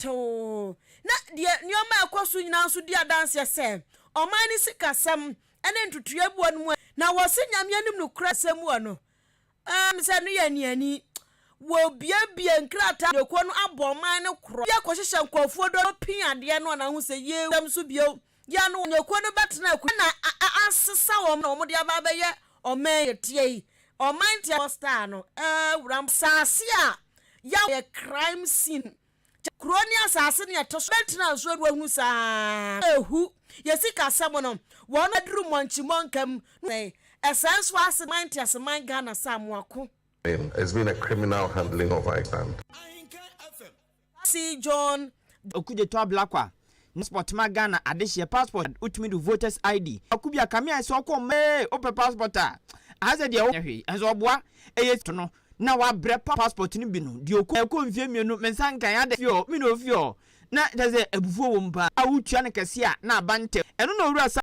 Too. Na deɛ nneɛma a ɛkɔ so nyinaa nso di adanseɛ sɛ ɔman no sikasɛm ne ntotoeɛ boɔ no mu. Na wɔse Nyame anim nokorɛ sɛm wɔ no ɛɛm sɛ no yɛ aniani. Wɔbuebue nkrataa dwumakuo no abɔ ɔman no korɔ bi akɔhyehyɛ nkurɔfoɔ dɔ no pii adeɛ no na ho sɛ yie sɛm so bio yɛ no dwumakuo no bɛtena akonnwa na asesa wɔn na wɔde aba abɛyɛ ɔman yi teɛ yi ɔman teɛ star no ɛɛ wura saase a yɛ crime scene. Kuro ne asase ne ɛtɔ so bɛtena nsuo do ahunu saa ehu yɛ sikasɛm no wɔn aduru mmɔnkyi mmɔnkam ɛsɛn nso ase man te ase man Ghana sɛ amoako. It's been a criminal handling of our land. C. John. Okudzeto Ablakwa passport ma Ghana adehyeɛ passport wotumi de voters ID ɔko bi a kame a sɛ ɔkɔ mee wopɛ passport a ahasɛ deɛ wɔnyɛ hwee ɛnso ɔboa ɛyɛ to no na wabrɛ pa passport no bi no deɛ ɔkɔ ɛkɔ mfie 2 me nsa nkan ada fie ɔ me na ofie ɔ na kyerɛ sɛ abufuo wɔ mu paa a wotua no kɛse a na aba ntɛm ɛno na owura sa.